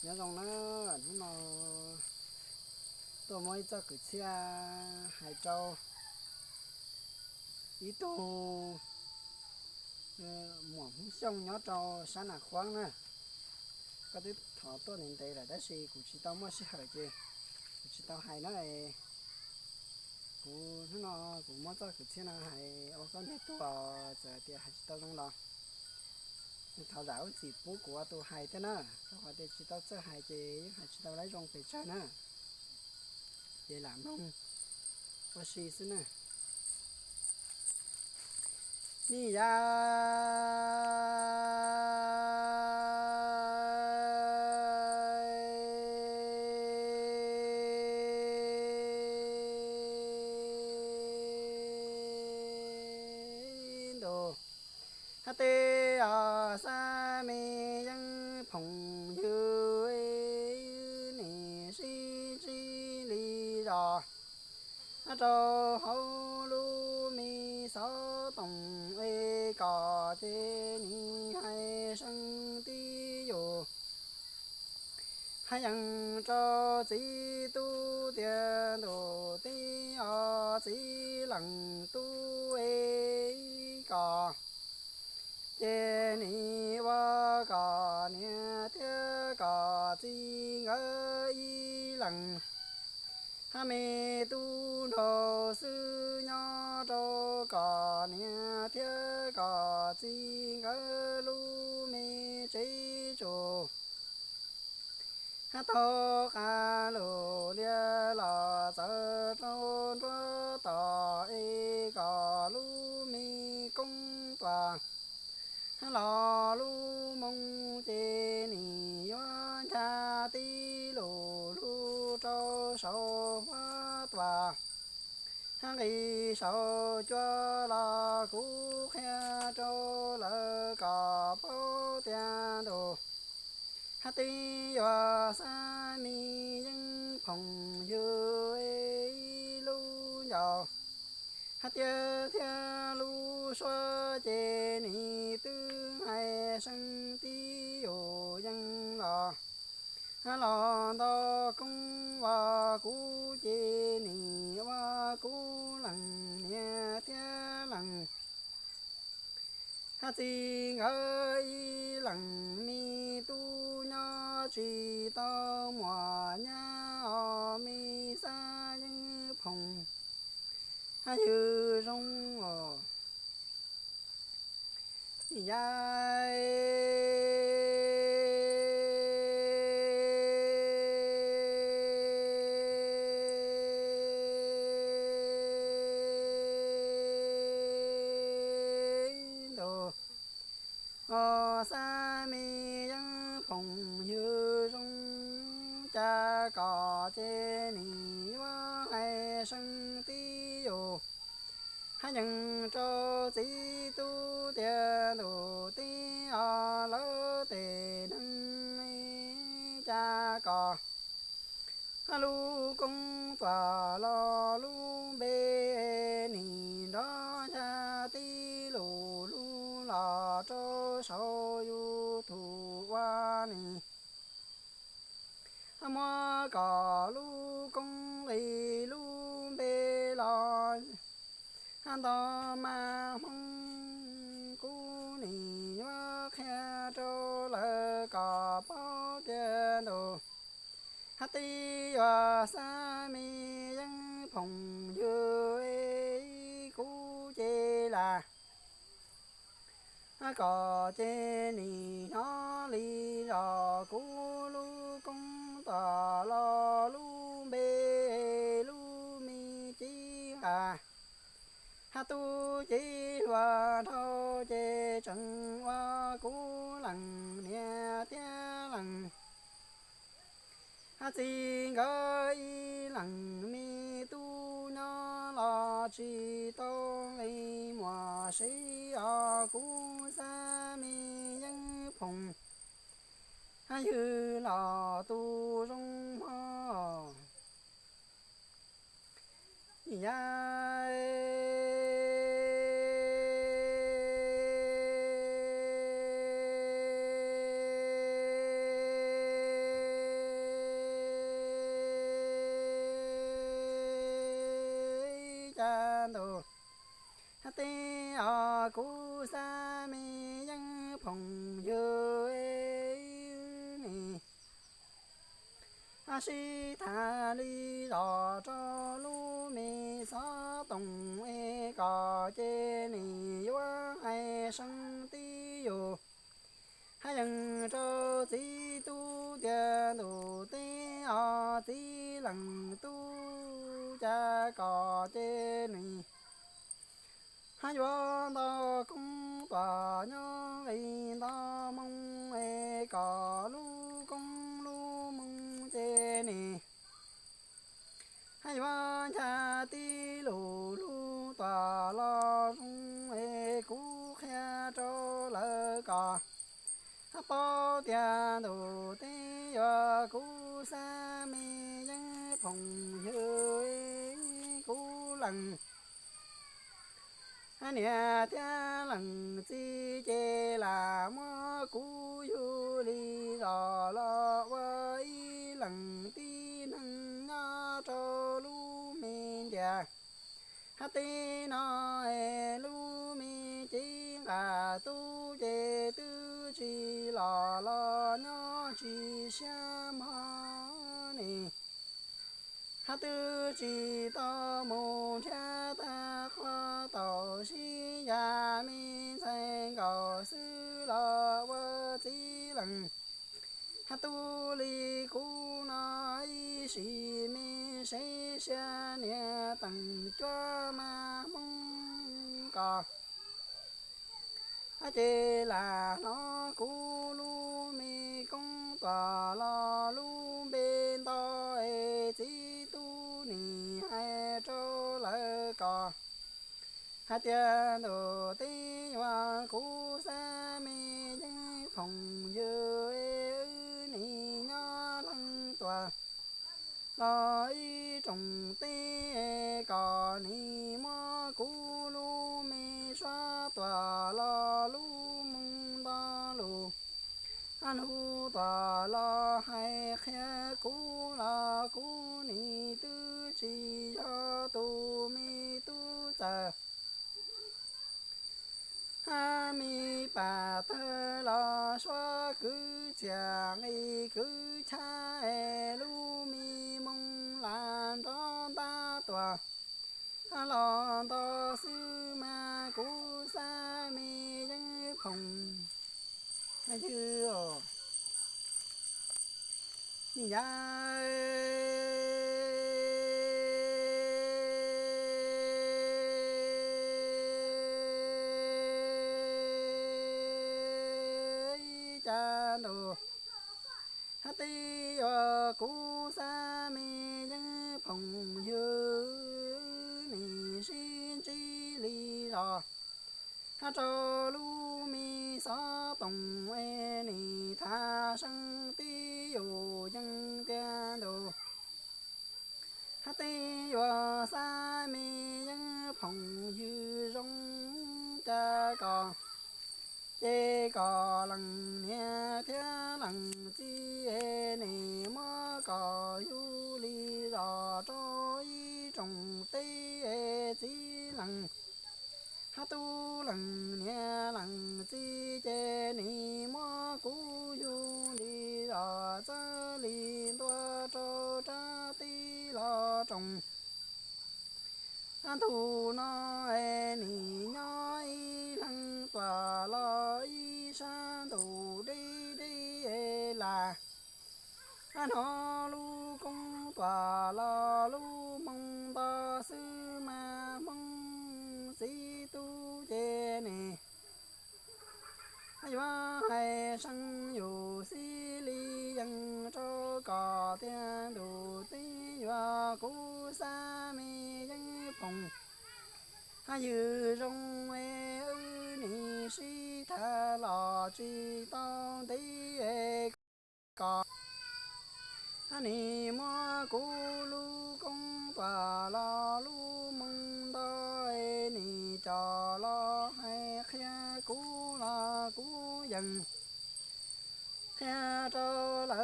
Nyob zoo na, hnub no tuaj muab ib txoj kwv txhiaj hais rau ib tug muam Hmoob Xyooj nyob rau sab Nam Huab na. Koj twb thov tuaj ntev ntev lawm tab sis kuv tsis tau muaj sij hawm ces kuv tsis tau hais na. Kuv hnub no kuv muab txoj kwv txhiaj no hais ua koj nteg tuaj, txawm tias hais tsis tau zoo los thov zam lub txim pub kuv ua tus hais thiab na, rau qhov tias tsis tau txawj hais ces yeej hais tsis tau laib zoo pes tsawg na. Ces lam mloog ua si xwb na. Ni yai ntus, hab tej os xab me yeeb phoom ywg, nim sib ntsib li zos rau hauv lub me xov toom es kom ces nim hais seeb tib yus hab yeej rau txiv tub tias ntuj tib os txiv leej tub es kom ces nim ua kom niam thiab kom txiv nkawd ib leeg hab me tub nraug xwb nyob rau kom niam thiab kom txiv nkawd lub me tsev tsuas hab tau qab lug lias los txawv rau nruab tos es kom lub me koob tuam hab los lub moo ces nim yuav ncha tib lug lug rau saum huab tuam hab nqis saum cua los kuv qhia rau lawv kom paub tias ntuj hab tib yuav xab me yeeb phoom ywg ib lub ncauj hab tiab thiab lub suab ces nim twb hais seeb tib yus yeej los hab los ntau koob ua kuv ces nim ua kuv leej niam thiab leej hab txiv nkawd ib leej me tub nyob tsis tau muaj nyab os me xab yeeb phoom hab ywg zoo os. Yai ntus, os xab me yeeb phoom ywg zoo, cas kom ces nim yuav hais seeb tib yus hab yeej rau txiv tub tias ntuj tib os lawv tej neeg cas kom hab lub koob tuam los lub npe nim nrov ncha tib lug lug los rau saum YouTube ua nim hab muab kom lub koob nqis lub npe los hab nto mas Hmoob, kuv nim yuav qhia rau lawv kom paub tias ntuj hab tib yuav xab me yeeb phoom ywg kuv ces lam hab kom ces nim hnov li zos kuv lub koob tuam los lub npe lub me ci nqa hab tub cev hluas nraug ces tseem ua kuv leej niam thiab leej hab txiv nkawd ib leej me tub nyob los tsis tau nqi muag seb os kuv xab me yeeb phoom hab ywg los tu zoo mog. Yai ntug, teb os kuv xab me yeeb phoom ywg, nim sib tham li zos rau lub me xov toom es kom ces nim yuav hais seeb tib yus. Hab yeej rau txiv tub tias ntuj teb os txiv leej tub, cas kom ces nim hab yuav nto koob tuam nyob nqis nto moo es kom lub koob lub moo ces nim hab yuav ncha tib lug lub tuam los zoo es kuv qhia rau lawv kom hab paub tias ntuj teb yuav kuv xab me yeeb phoom ywg, kuv leej hab niam thiab leej txiv ces lam muab kuv yug li zos los ua ib leeg tib neeg nyob rau lub me ntiaj hab teb no es lub me cev nqaj tub ces twb tsis los los nyob tsis siab mog nim hab twb tsis tau mus nrhiav tag qhov tau sib yam me ntxhais nkaus xwb los ua txiv leej hab tub li kuv no ib sim me seb sia niam teem cuab maj hmoob ko hab ces lam hnov kuv lub me koob tuam los lub npe nto es txiv tub nim hais rau lawv kom hais tias ntuj teb yuav kuv xab me yeeb phoom ywg, wb nim nyob leej tuam los ib rooj teb kom nim muab kuv lub me suab tuam los lub moo nto lus lug tuam los hais qhia kuv los kuv nim twb tsis yog tus me tub txawm hab me pam tawg los suab kwv txhiaj nqi kwv chab es lub me moo lam nrov ntab tuam los nto xwb mas kuv xab me yeeb phoom ywg os. Nim yam cas ntuj hab teb yuav kuv xab me yeeb phoom ywg, nim sib ntsib li zos hab rau lub me xov toom es nim tham seeb tib yus yeej tiag ntuj hab teb yuav xab me yeeb phoom ywg zoo cas kom ces kom leej niam thiab leej txiv es nim muab kom yug li zos rau ib rooj teb es txiv leej hab tub leej niam leej txiv ces nim muab kuv yug li zos txawj li ntua rau rab teb los rooj hab ntug no es nim nyob ib leeg tuam los ib sab ntug deb deb es lam hab hnov lub koob tuam los lub moo nto xwb mas hmoob txiv tub ces nim hab yuav hais seeb yus xib li yeej rau kom tiag ntuj teb yuav kuv xab me yeeb phoom hab ywg zoo es wb nim sib tham los tsis tau ntev es kom hab nim muab kuv lub koob tuam los lub moo nto es nim coj los hais qhia kuv los kuv yeej qhia rau lawv